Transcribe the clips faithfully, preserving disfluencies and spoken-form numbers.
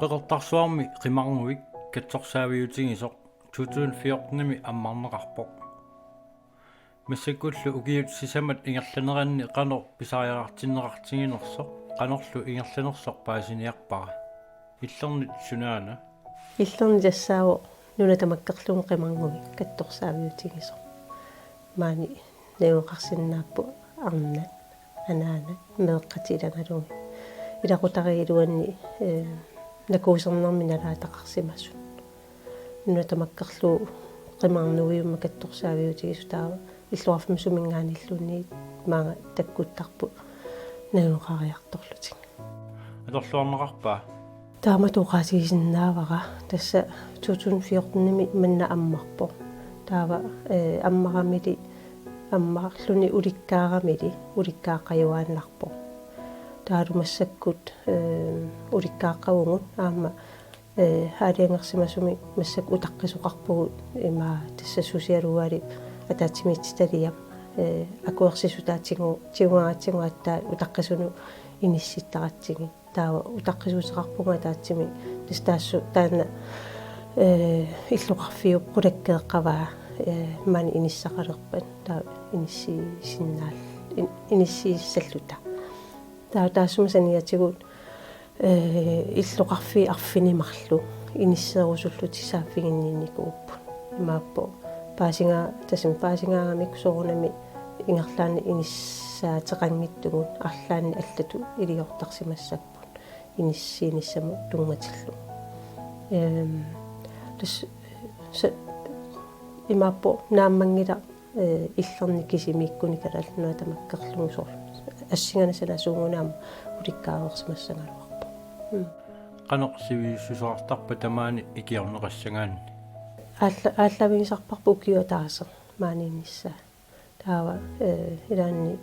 Qeqertarsuarmi Qimarnguit katsorsaaviutigisoq to tusind fjortenimi ammarneqarpoq. Massakkullu ukiut sisamat ingerlaneranni qanoq pisariaqartinneqartiginersoq, qanorlu ingerlanersoq paasiniarpara. Illernit sunaana? Illernit tassaavoq nuna tamakkerlugu Qimarnguit katsorsaaviutigisoq. Maani najugaqarsinnaapput arnat, anaanat, meeqqat ilagalugit. Ilaqutariit iluanni, eh, nakuusernermi nalaataqarsimasut. Nuna tamakkerlugu Qimarnguit katsorsaaviutigisoq, taava illoqarfimmi suminngaanniilluunniit maanga takkuttarput najugaqariartorlutik. Atorluarneqarpa? Taamatut oqaatigisinnaavara, tassa to tusind fjortenimi manna ammarpoq. Taava, eh, ammaramili, ammarluni ulikkaaramili ulikkaaqqajuaannarpoq. Taavalu massakkut, eh, ulikkaaqqavugut aamma, eh, aalajangersimasumi massakkut utaqqisoqarpugut, ima tassa susialuaalip ataatsimiititaliap, eh, akuersissutaatigu-, tiguaratsigu aatsaat utaqqisunut inissittaratsigit. Taava utaqqisuuteqarpugut ataatsimik, tassa taassuma taanna, eh, illoqarfiup qulakkeeqqavaa, eh, maani inissaqalerpat, taava inissiisinnaal-, in-, inissiissalluta. Taava taassuma saniatigut, eh, illoqarfiit arfineq-marluk inisseerusullutik saaffiginninnikuupput. Imaappoq paasinga-, tassami paasingaagamik soorunami ingerlaannaq inissaateqanngitsugut, arlaannik allatut iliortarsimassapput inissiinissamut tunngatillugu. Ehm, tassa, sa-, imaappoq naammanngilaq, eh, illerni kisimiikkuni Kalaallit Nunaat tamakkerlugu soorlu assinganik sanasuugunik aamma ulikkaareersimassagaluarpoq. Mm. Qanoq sivisussuseqartarpa tamaani ikiorneqassagaanni? Aalla-, aallavigisarparput ukioq ataaseq maaniinnissaa. Taava, eh, ilaanni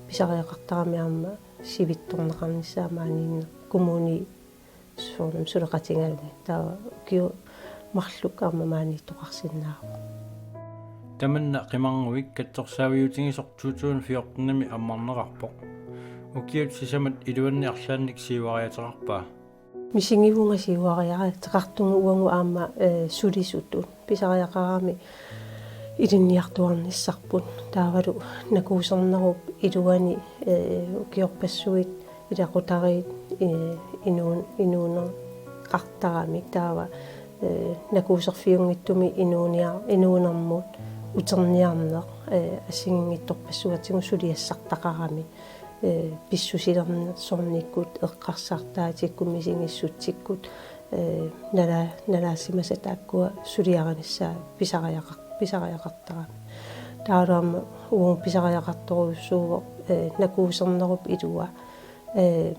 pisariaqartarami aamma sivitsorneqarnissaa maaniinneq kommuni soorunami suleqatigalugit. Taava ukioq marluk aamma maaniittoqarsinnaavoq. Tamanna Qimarnguit katsorsaaviutigisoq to tusind fjortenimi ammarneqarpoq. Ukiut sisamat iluanni arlaannik siuariaateqarpa? Misigivunga siuariaateqartunga uagut aamma, eh, sulisutut. Pisariaqarami ilinniartuarnissarput. Taavalu nakuusernerup iluani, eh, ukiorpassuit ilaqutariit, eh, inuun-, inuuneqartaramik. Taava, eh, nakuuserfiunngitsumik inuunia-, inuunermut uterniarneq, eh, assigiinngitsorpassuatigut suliassartaqarami. Eh, pissusilernersornikkut, eqqarsartaatikkut, misigissutsikkut, eh, nala-, nalaassimasat taakkua suliarinissaat pisariaqar-, pisariaqartarami. Taavalu aamma uagut pisariaqartorujussuuvoq, eh, nakuusernerup ilua, eh,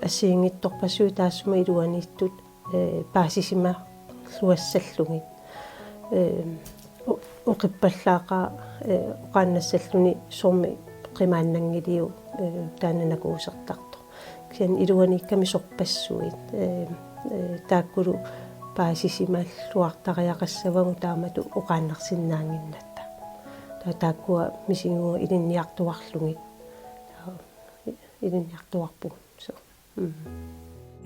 assigiinngitsorpassuit taassuma iluaniittut, eh, paasisimalluassallugit. Eh, o-, oqippallaaqaaq, eh, oqaannassalluni soormi qimaannanngiliuk, eh, taanna nakuusertartoq. Kisianni iluaniikkami sorpassuit, eh, eh, taakkulu paasisimalluartariaqassavagut taamatut oqaannarsinnaannginnatta. Taava taakkua misigivunga ilinniartuarlugit. Taava ilinniartuarpugut. So. Mm.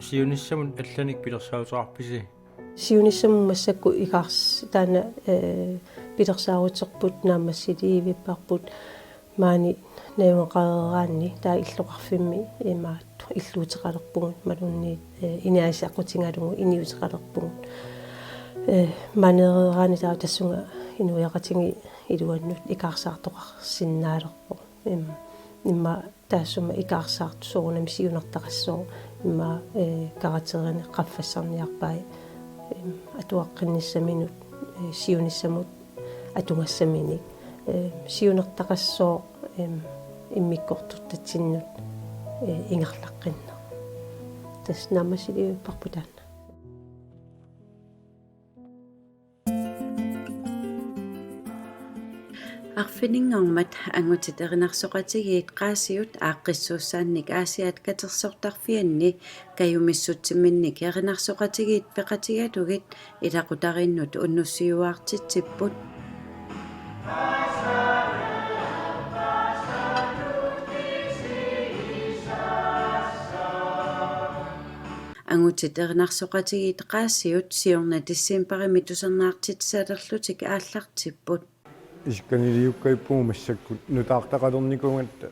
Siunissamut allanik pilersaaruteqarpisi? Siunissamut massakkut ikaars-, taanna, eh, pilersaaruterput naammassiliivipparput maani najugaqareeraanni, taava illoqarfimmi imaattoq illuuteqalerpugut imaluunniit, eh, iniaasaqutigalugu iniuteqalerpugut. Eh, manereeraanni taava tassunga inuiaqatigiit iluannut ikaarsaartoqarsinnaalerpoq. Im-, immaqa taassuma ikaarsaartoq soorunami siunertaqassooq, immaqa, eh, karakterinik qaffassarniarpai, im, atuaqqinnissaminnut, eh, siunissamut atugassaminik, eh, siunertaqassooq, im, immikkoortortatsinnut, eh, ingerlaqqinneq. Tassa naammassiliivipparput taanna. Arfininngormat angutit erinarsoqatigiit Qaasiut aaqqissuussaannik Aasiaat katersortarfianni kajumissutsiminnik erinarsoqatigiit peqatigalugit ilaqutariinnut unnussiuaartitsipput. Angutit erinarsoqatigiit Qaasiut siorna decembarimi tusarnaartitsisalerlutik aallartipput. Isikkaniliukkaippugut massakkut nutaartaqalernikuugatta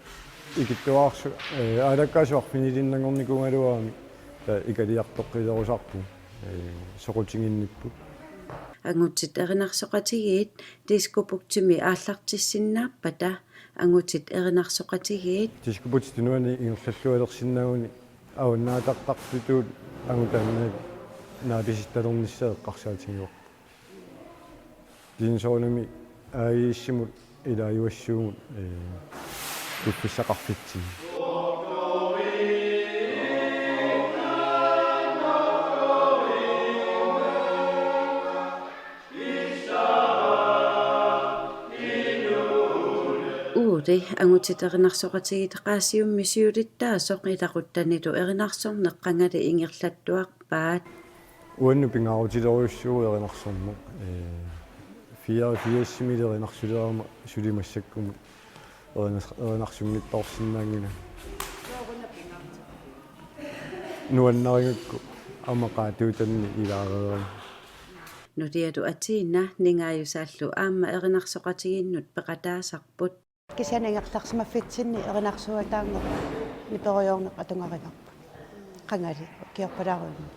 ikittuarsu-, eh, aalakkaasut arfinilinnanngornikuugaluarami, eh, ikaliartoqqilerusarpugut, eh, soqutiginnipput. Angutit erinarsoqatigiit Diskobugtimi aallartissinnaappata angutit erinarsoqatigiit Diskobugti tunuani ingerlallualersinnaaguni avannaatartartutut angut taanna naapisittalernissaa eqqarsaatigaarput. Kisianni soorunami A I S-imut ilaajuassuugut, eh, piffissaqarfitsinni. Uuli angutit erinarsoqatigiit Qaasiummi siulittaasoq ilaquttanilu erinarsorneq qangali ingerlattuarpaat. Uannut pingaarutilerujussuuvoq erinarsorneq. Eh, fireogfirsimi erinarsulerama suli massakkumut erinars-, erinarsunngitsoorsinnaanngilanga. Nuannarigakku aamma qaatuutanni ilaareerama. Nulialu Atiina ningaajusaallu aamma erinarsoqatigiinnut peqataasarput. Kisianni ingerlarsimaffitsinni erinarsuataarneq niperujoorneq atugarivarput. Qangali ukiorpalaaruinnaq.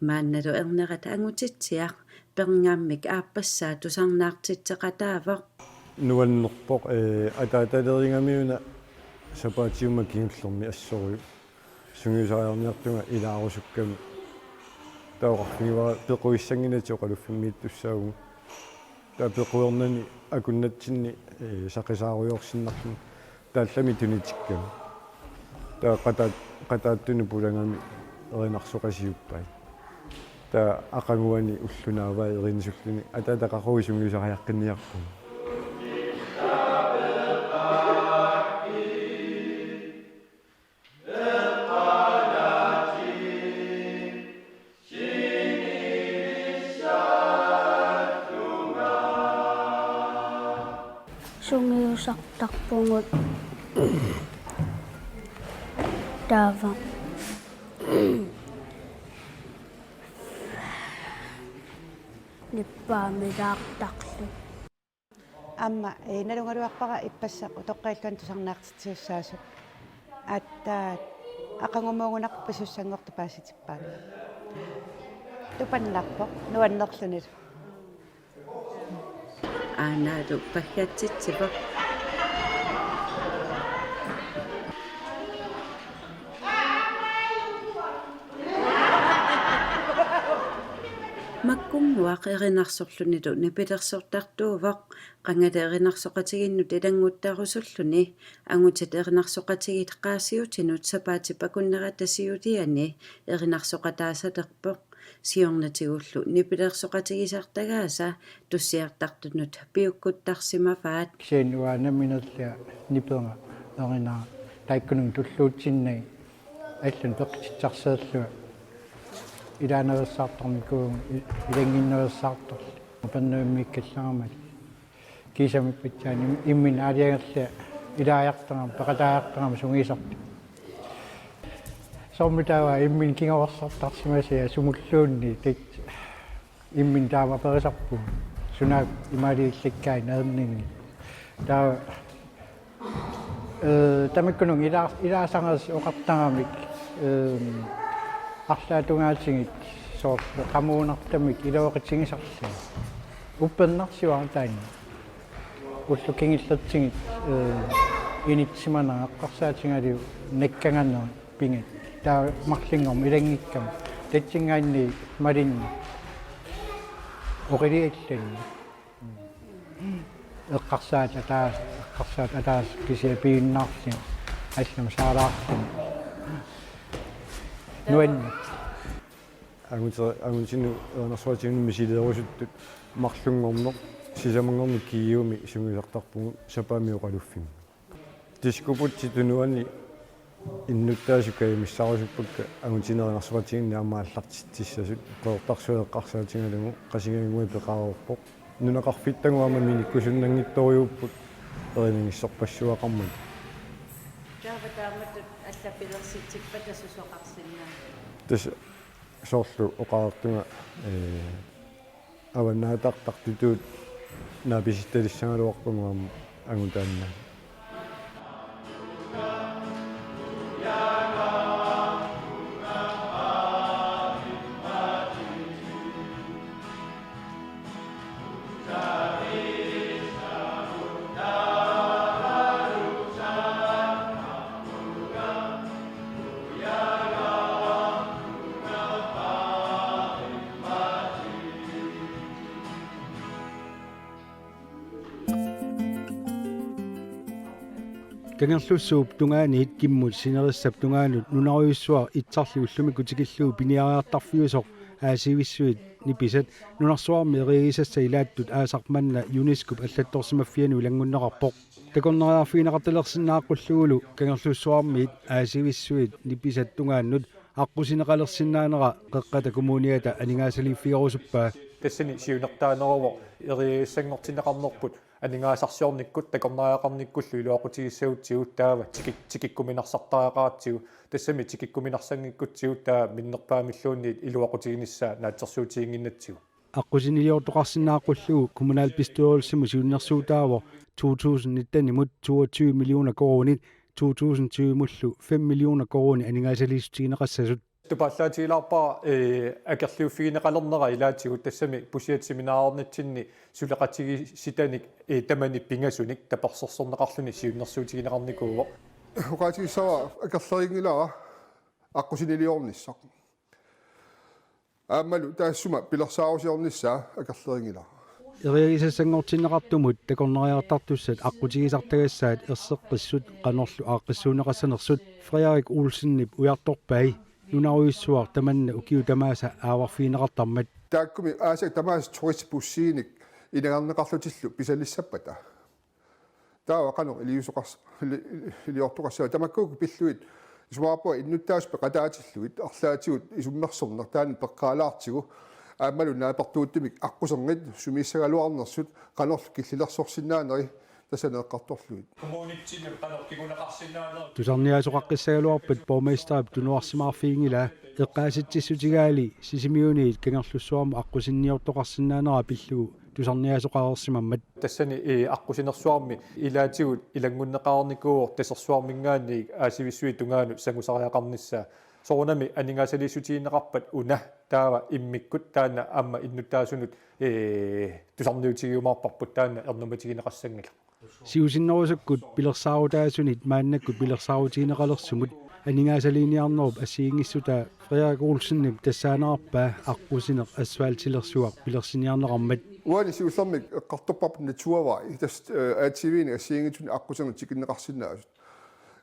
Maannalu ernerat Angutitsiaq Perngaammik aappassaa tusarnaartitseqataavoq. Nuannerpoq, eh, ataataleriigamiuna sapaatiummat kingullermi assorujuk. Sungiusariarniartunga ilaarusukkami. Taava oqarfigivara pequissannginnatsigit oqaluffimmiittussaavugut. Taava pequernani akunnatsinni, eh, saqisaarujoorsinnarluni. Taallami tunitikkami. Taava qataat-, qataattunut pulagami erinarsoqasiuppai. Taava aqaguani ulloq naavai erinisulluni ataata qaqugu sungiusariaqqinniarpugut. Sungiusartarpugut taava nippaamilaartarlu. Aamma, eh, nalugaluarpara ippassaq utoqqaalluarluni tusarnaartitsisussaasut. Aatsaat aqagumuugunarpoq pisussanngortut paasitippaannga. Tupannarpoq nuannerlunilu. Aanaalu paggatsitsivoq. Makkunguaq erinarsorlunilu nipilersortartuuvoq, qangali erinarsoqatigiinnut ilannguttarusulluni, angutit erinarsoqatigiit Qaasiutinut sapaatip akunnerata siuliani erinarsoqataasalerpoq, siornatigullu nipilersoqatigisartagaasa tussiartartunut piukkuttarsimavaat. Kisianni uanga nammineerlunga nipera erinara taakkununnga tulluutsinnagit allani peqqutissarsiorlunga ilaanerusaartarnikuuvunga i-, ilannginnerusaartarlunga. Upernavimmiikkallarama kiisami pitsaanermi imminut aalajangerlunga ilaajartarama, peqataajartarama sungiusartut. Soormi taava imminut kingorsartarsimasunga sumulluunniit tat-, imminut taama aperisarpugut. Sunaaffa imaaliillakkaanni ajornanngilaq. Taava, eh, tamakkununnga ilaa-, ilaasanerusoq oqartaramik, eh, arlaatigut soorlu qamuunartumik iluaqutigisarlunga. Uppernarsuaq taanna. Ullut kingullertigit, eh, inissimanera eqqarsaatigalugu nakkaganera pigaat. Taava marlunngormat ilanngikkama. Tassanngaanniit malinneq oqilialluni. Eqqarsaat ataas-, eqqarsaat ataaseq kisiat piinnarluni. Allamik saalaarluni. Nuann. Anguti-, angutinut erinarsoqatigiinnut misileerusuttut marlunngorneq sisamanngorneq Kiumi sungiusartarpugut sapaammi oqaluffimmi. Diskobugti tunuani innuttaasut kajumissarusuppakka angutinut erinarsoqatigiinneq aamma aallartitsissasut, Qeqertarsuaq eqqarsaatigalugu Qasigiannguit peqareerpoq. Nunaqarfittagut aamma minikkusunnanngitsorujuupput erinagissorpassuaqarmata. Taava taamatut allapilersitsippata susoqarsinnaa? Tassa soorlu oqartunga, ee, avannaata tartutut naapissitalissagaluarpunga aamma angutaanna. Kangerlussuup tungaaniit kimmut sinerissap tungaanut nunarujussuaq itsarli ullumikkut tikillugu piniariartarfiusoq A/S Sivissuit Nipisat nunarsuarmi eriagisassat ilaattut aasaq manna UNESCOp allattorsimaffianut ilanngunneqarpoq. Takornariarfigineqartalersinnaaqqullugu Kangerlussuarmiit A/S Sivissuit Nipisat tungaannut aqqusineqalersinnaanera Qeqqata Kommuniata aningaasaliiffigerusuppaa. Tassani siunertaaneruvoq eriagissanngortinneqarnerput aningaasarsiornikkut takornariaqarnikkullu iluaqutigissagutsigu taava tikik-, tikikkuminarsartariaqaratsigu, tassami tikikkuminarsanngikkutsigit taava minnerpaamilluunniit iluaqutiginissaa naatsorsuutiginnginnatsigu. Aqqusiniliortoqarsinnaaqqullugu kommunalbestyrelsimut siunnersuutaavoq to tusind nitten-imut toogtyve millioner koruunit, to tusind tyve-mullu fem millioner koruunit aningaasaliissutigineqassasut. Tupaallaatigilaarpara, ee, akerliuffigineqalernera ilaatigut, tassami pusiat seminarernitsinni suleqatigiissitanik, ee, tamanit pingasunik tapersersorneqarluni siunnersuutigineqarnikuuvoq. Oqaatigissavara akerlerinngilara aqqusiniliornissaq. Aammalu taassuma pilersaarusiornissaa akerlerinngilara. Eriagisassanngortinneqartumut takornariartartussat aqqutigisartagassaat erseqqissut qanorlu aaqqissuunneqassanersut Frederik Olsenip ujartorpai. Nunarujussuaq tamanna ukiut tamaasa aavarfigineqartarmat. Taakkumi aasaq tamaasa turistbussiinik inagarneqarlutillu pisalissappata. Taava qanoq iliuuseqars-, ili-, ili-, iliortoqassava tamakkuuku pillugit isumaqarpunga innuttaasut peqataatillugit arlaatigut isummersorneq taanna peqqaalaartigu aammalu naapertuuttumik aqquserngit sumiissagaluarnersut qanorlu killilersorsinnaaneri tassani eqqartorlugit. Tusarniaasoqaqqissagaluarpat borgmesterip tunuarsimaarfiginngilaa eqqaasitsissutigaali Sisimiuniit Kangerlussuarmut aqqusinniortoqarsinnaanera pillugu tusarniaasoqareersimammat. Tassani, ee, aqqusinersuarmi ilaatigut ilanngunneqareernikuuvoq Tasersuarminngaanniit A/S Sivissuit tungaanut sangusariaqarnissaa. Soorunami aningaasaliissutigineqarpat una taava immikkut taanna aamma innuttaasunut, ee, tusarniutigiumaarparput taanna ernummatigineqassanngilaq. Siusinnerusukkut pilersaarutaasunit maannakkut pilersaarutigineqalersumut aningaasaliiniarnerup assigiinngissutaa Frederik Olsenip tassaanerarpaa aqqusineq asfaltilersuaq pilersiniarneqarmat. Uani siullermik eqqartorparput naturvej, tassa, ee, A T V-nik assigiinngitsunik aqqusineq tikinneqarsinnaasut.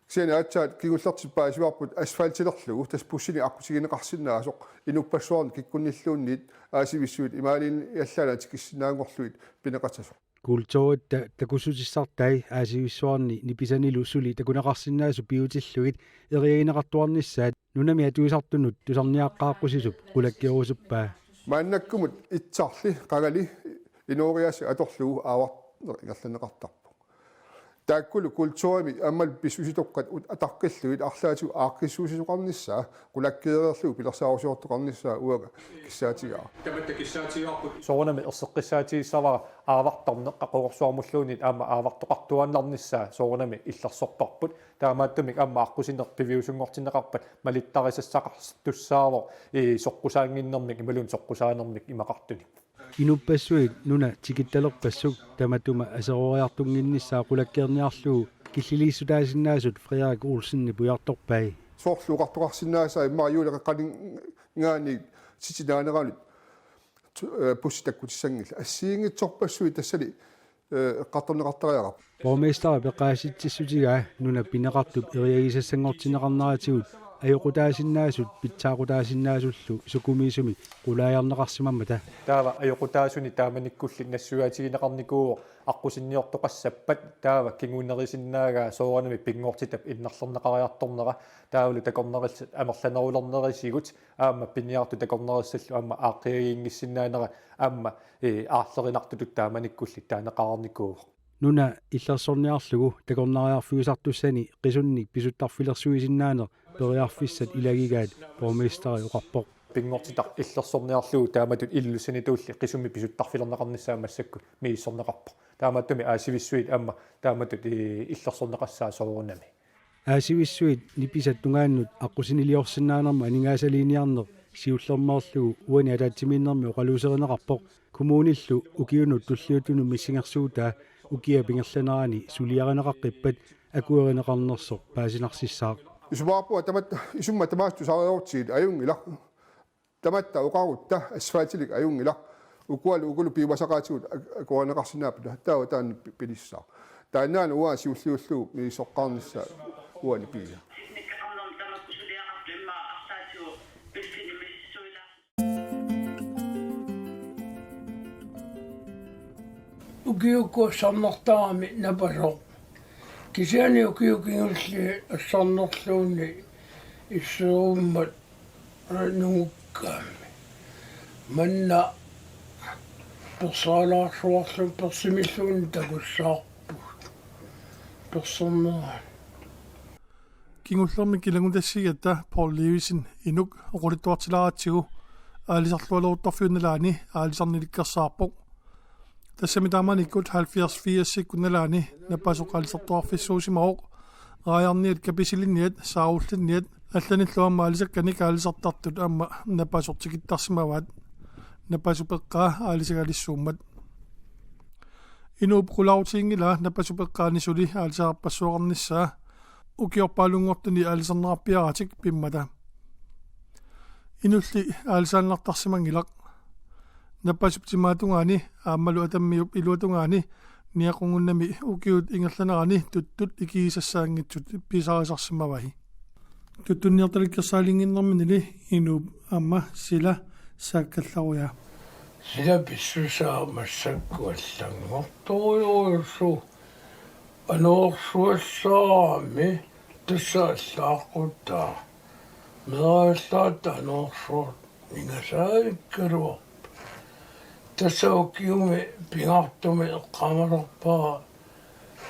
Kisianni aatsaat kingullertut paasivarput asfaltilerlugu, tassa bussinik aqqutigineqarsinnaasoq inuppassuarnit kikkunnilluunniit A/S Sivissuit imaaliinniallaannaq tikissinnaanngorlugit pineqassasoq. Kulturitta takussutissartai A/S Sivissuarni Nipisanilu suli takuneqarsinnaasut piutillugit eriagineqartuarnissaat nunami atuisartunut tusarniaqqaaqqusisup qulakkeerusuppaa. Maannakkumut itsarli qangali inooriaaseq atorlugu aavarneq ingerlanneqartarpoq. Taakkulu kulturimik aammalu pissusitokkat ut-, ataqqillugit arlaatigut aaqqissuussisoqarnissaa qulakkeereerlugu pilersaarusiortoqarnissaa uanga kissaatigaara. Tamatta kissaatigaarput. Soorunami erseqqissaatigissavara aavartarneq qaqugorsuarmulluunniit aamma aavartoqartuaannarnissaa soorunami illersorparput. Taamaattumik aamma aqqusineq piviusunngortinneqarpat malittarisassaqartussaavoq, ee, soqqusaannginnermik imaluunniit soqqusaanermik imaqartunik. Inuppassuit nuna tikittalerpassuk tamatuma aseroriartunnginnissaa qulakkeerniarlugu killiliissutaasinnaasut Frederik Olsenip ujartorpai. Soorlu oqartoqarsinnaasaa immaqa juuleqeqqaninngaanniit Citynaaneranut, ee, bussit takkutissanngillat. Assigiinngitsorpassuit tassani, ee, eqqartorneqartariaqarput. Borgmesterip eqqaasitsissutigaa nuna pineqartup eriagisassanngortinneqarneratigut ajoqutaasinnaasut pitsaaqutaasinnaasullu sukumiisumik qulaajarneqarsimammata. Taava ajoqutaasuni taamanikkulli nassuiaatigineqarnikuuvoq aqqusinniortoqassappat taava kingunerisinnaagaat soorunami pinngortitap innarlerneqariartornera taavalu takornarissat amerlanerulernerisigut aamma piniartut takornarissallu aamma aaqqiagiinngissinnaanera aamma, ee, aarlerinartutut taamanikkulli taaneqareernikuuvoq. Nuna illersorniarlugu takornariarfiusartussani qisunnik pisuttarfilersuisinnaaneq periarfissat ilagigaat borgmesteri oqarpoq. Pinngortitaq illersorniarlugu taamatut ilullissanitulli qisummik pisuttarfilerneqarnissaa massakkut misissorneqarpoq. Taamaattumik Aasivissuit aamma taamatut, ii, illersorneqassaaq soorunami. Aasivissuit nipisat tungaannut aqqusiniliorsinnaanermut aningaasaliiniarneq siullermeerlugu uani ataatsimiinnermi oqaluuserineqarpoq, kommunillu ukiunut tulliuttunut missingersuutaa ukiap ingerlanerani suliarineqaqqippat akuerineqarnersoq paasinarsissaaq. Isumaqarpunga tamatta, isummat tamaasa tusariorutsigit ajunngilaq. Tamatta oqarutta asfaltilik ajunngilaq. Ukualu ukulu piumasaqaatigut ak-, akuerineqarsinnaapput, taava taanna pi-, pilissaaq. Taannaana uanga siulliullugu misissoqqaarnissaa uani piia. Ukiukkut assarnertarami napasoq. Kisianni ukiut kingulliit assarnerluunniit isserummat nungukkaami. Manna persaalaarsuarlu-, persimilluunniit takussavarput. Persernerani. Kingullermik ilanngutassigatta Poul Livesen inuk oqaluttuartilaaratsigu aalisarlualeruttorfiup nalaani aalisarnilikkersaarpoq. Tassami taamanikkut halvfjerds firsikkut nalaani napasoq aalisartuarfissuusimavoq, raajarniat kapisilinniat saarullinniat allanillu aamma aalisakkanik aalisartartut aamma napasoq tikittarsimavaat. Napasup eqqaa aalisagalissuummat. Inuup qularuteqanngilaa napasup eqqaani suli aalisarpassuaqarnissaa ukiorpaalunngortuni aalisarneqarpiaratik pimmata. Inulli aalisaannartarsimanngilaq. Napasup timaatungaani aammalu Atammiup iluatungaani Niaqungunnami ukiup ingerlanerani tuttut ikigisassaanngitsut pisarisarsimavai. Tuttunniartalikkersaalinnginnerminili inuup aamma sila saakkallarujaa. Sila pissusaa massakkut allanngortorujussuuvoq. Anorersuassaarami tassa allaaqqutaa. Meeraallaatta anorersuartut ningasaavikkaluarput. Tassa ukiumi pingaartumik eqqaamasarpara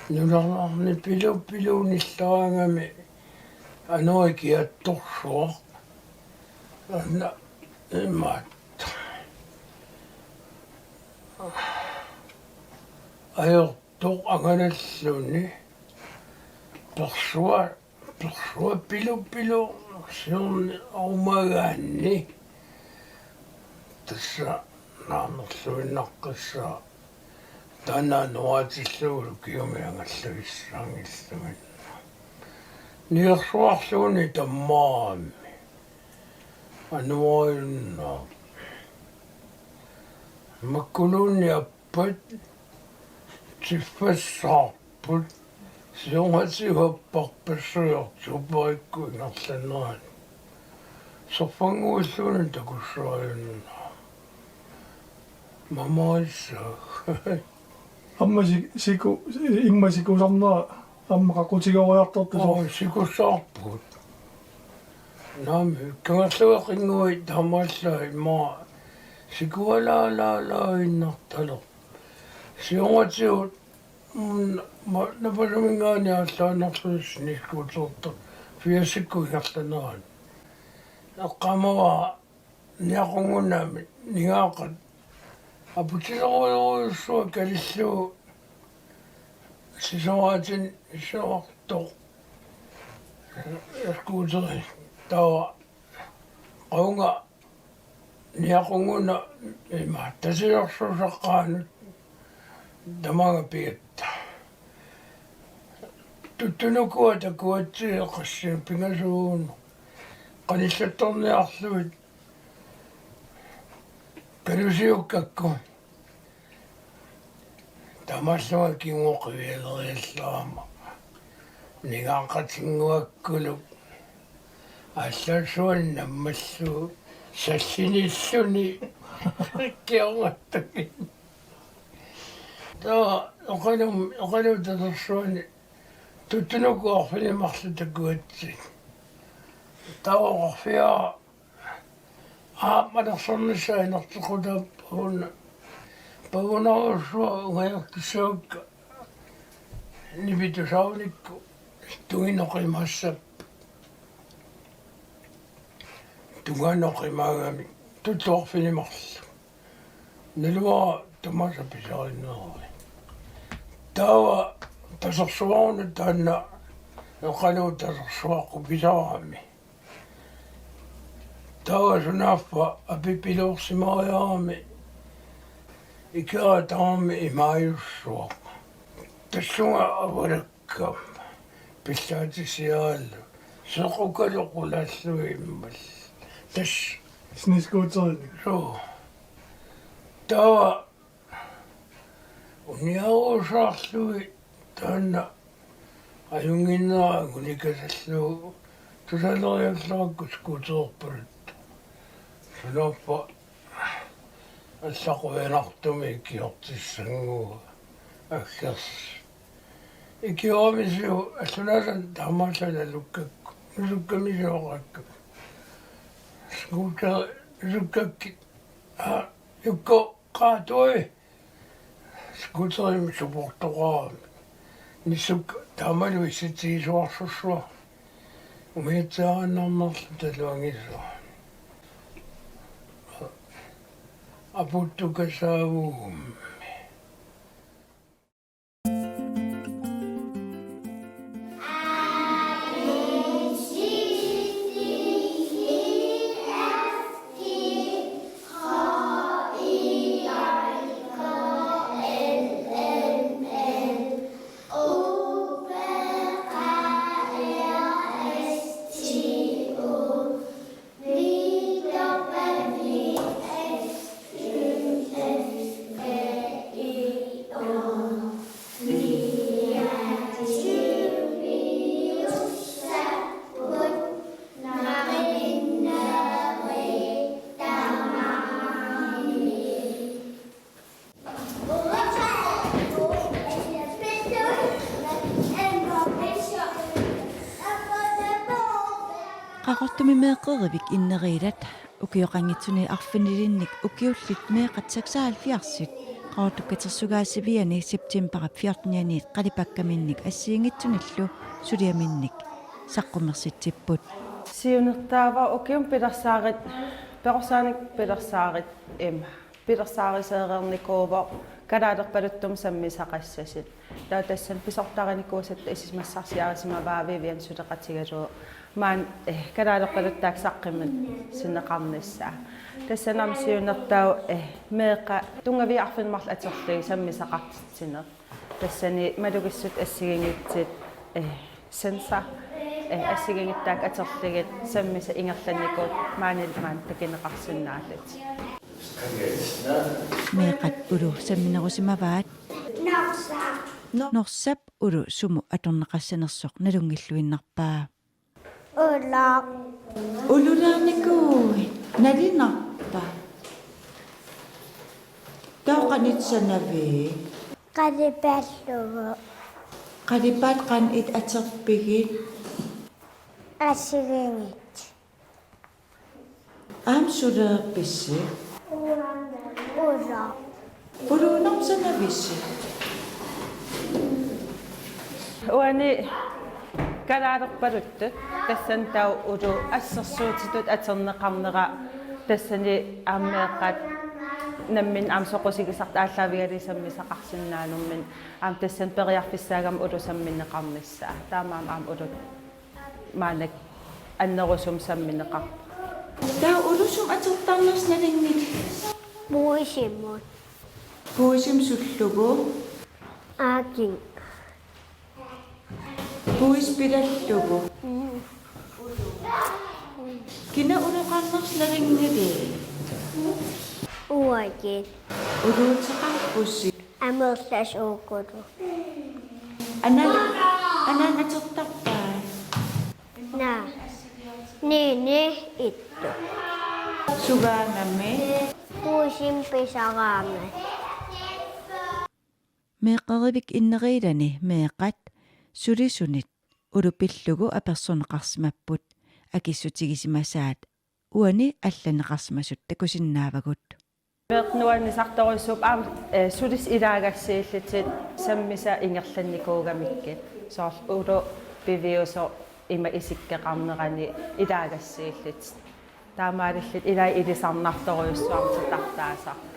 nunarnarni pilu-, piluunnillaarami anori kiattorsuaq. Anna imaattoq. Ajortoq angalalluni. Persua-, persuaq pilu-, pilu siorna aumagaanni. Tassa naamerluinnaqqissaaq. Taanna anoraatillugu ukiumi angallagissaanngilluinnarpoq. Nigersuarluunniit tammarammi. Anoraajunnarpoq. Makkuluunniit appat tiffassaarput. Siornatigut apparpassuit oktoobarikkut ingerlanerani. Sorfannguilluunniit takussaajunnaarput. Mamarissaaq. Aamma sik-, siku-, immaqa sikusarnera aamma qaqutigooriartortusoq. Oo, sikussaarput. Naamik, kangerlueqinngui taamaallaat immaqa sikualaalaalaaginnartalerput. Siornatigut, mm, ma-, napasuminngaanniit aallaannarlusi snescootertoq firsikkut ingerlanerani. Eqqaamavara Niaqungunnami ningaaqat aputilerujorujussuaq kalillugu sisoraatini isorartoq skuuteri, taava qavunga Niaqungunaq ima Tasiorsuusaqqaanut tamaanga pigatta. Tuttunukua takuatsigit qassinik pingasuuneq qanillattorniarlugit kalusiukkakku. Taamaallunga kinguaqivialeriallarama ningaaqatinnguakkuluk aallarsuani nammallugu sallinilluni kiorngattagit. Taava oqalum-, oqaluup talersuani tuttunukua arfineq-marluk takuatsigit. Taava oqarfigaara aamma nersornissaa inerteqqutaavoq una. Pagunarujussuaq ungajartussavakka nipitusaarnikku tunginoqimassap. tungaanut qimaagami tulluarfineq marluk. Naluara tamaasa pisarineerami. Taava tasersuaruna taanna eqaluup tasersuaqqut pisarami. Taava sunaaffa apipiloorsimariarami ikera tamarmi imaajussuaq. Tassunga avalak- Kam. Pillaatisiaal. Sequkaloqulaallui immal. Tas. Snescooterinik. Suu. Taava. Uniarusaarlui taanna. Ajunnginnera unikasallu. Tusaleriallarakku scootererpaluttoq. Sunaaffa. Allaquinartumik ikiortissannguaq. Aggersi. Ikioramissiuk allunaasat taamaallaat nalukkakku, nusukkamisioraqakku. Scooter, nusukkakkit. Aa, Jukku, qaatui. Scooterimik suportoqarami. Nissuk taamalu issitsigisuarsussuaq. Umiatsiaannarnerlu taluangisua. Apuuttukasaavugut. Qaqortumi meeqqerivik inneriillat ukioqanngitsuni arfinilinnik ukiullit meeqqat seksoghalvfjerdsit Qaqortup katersugaasiviani septembarip fjortenianiit qalipakkaminnik assigiinngitsunillu suliaminnik saqqummersitsipput. Siunertaava ukiumi pilersaarit, perorsaanik pilersaarit ima. Pilersaaruseereernikuuvoq kalaalerpaluttumik sammisaqassasut. Taava tassani pisortarinikuusatta isumassarsiarisimavaa Vivian suleqatigalugu maani, eh, kalaalerpaluttaaq saqqummersinneqarnissaa. Tassani aamma siunertaavoq, eh, meeqqat tunngaviit arfineq-marluk atorlugit sammisaqartitsineq. Tassani malugissut assigiinngitsut, eh, sensor, eh, assigiinngitsut taakku atorlugit sammisat ingerlannikuupput maanilu maani takuneqarsinnaallutik. Meeqqat ulu samminerusimavaat. Norsap ulu sumut atorneqassanersoq nalunngilluinnarpaa. Ululiornikuuit, nalinarpa? Taava qanoq sanavit? Qalipaallugu. Qalipaat qanoq atorpigit? Assigiinngitsut. Aamma sulereerpisi? Ulu. Ulunorm sanavisi? Uani kalaalerpaluttut, tassani taava ulu assersuutitut atorneqarnera, tassani aamma meeqqat namminneq aamma soqusigisartut aallaavigalugit sammisaqarsinnaanerminni, aamma tassani periarfissaagami ulu sammineqarnissaa. Taamaammat aamma ulu maannakkut annerusumik sammineqarpoq. Taava ulu sumut atortarnersoq nalunngilat? Puisimut. Puisimut sullugu? Aaking. Puisit pilallugu? Mm. Kina uluqarnersoq nalunngilat? Uagut. Uluuteqarpusi? Amerlasuukulu. Anaana, anaana atortarpaa? Naa. Nini ittu. Sugaangami? Puisimut pisaraami. Meeqqerivik inneriilani meeqqat sulisunit ulu pillugu apersorneqarsimapput, akissutigisimasaat uani allanneqarsimasut takusinnaavagut. Meeqqat nuannisartorujussuupput aamma, eh, sulisut ilaagassiillutik sammisat ingerlannikuugamikkit. Soorlu ulu piviusoq ima isikkoqarnerani ilaagassiillutik. Taamaalillutik ilai ilisarnartorujussuarmik titartaasarput.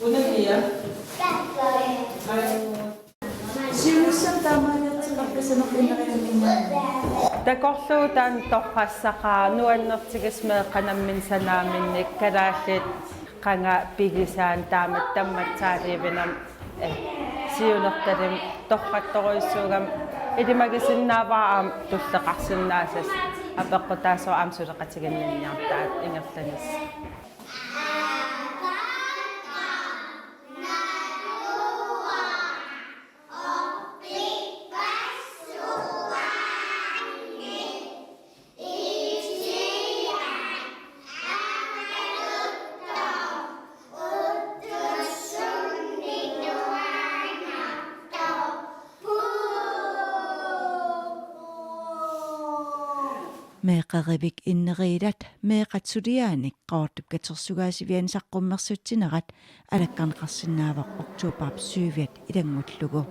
Una pia. Siunissami taamaaliortinneqarpisi saneqqunnerininngaanniit? Takorluutaa torrassaqaaq nuannertigisumik meeqqat namminneq sanaaminnik kalaallit qanga pigisaannik taamatut tammatsaaliivinermik, eh, siunertalimik torrattorujussuugami ilimagisinnaavara aamma tulleqarsinnaasassaq apeqqutaassaaq aamma suleqatiginninniartaat ingerlanissaa. Meeqqerivik inneriillat meeqqat suliaanik Qaqortup katersugaasiviani saqqummersutsinerat alakkarneqarsinnaavoq oktobarip syviat ilanngullugu.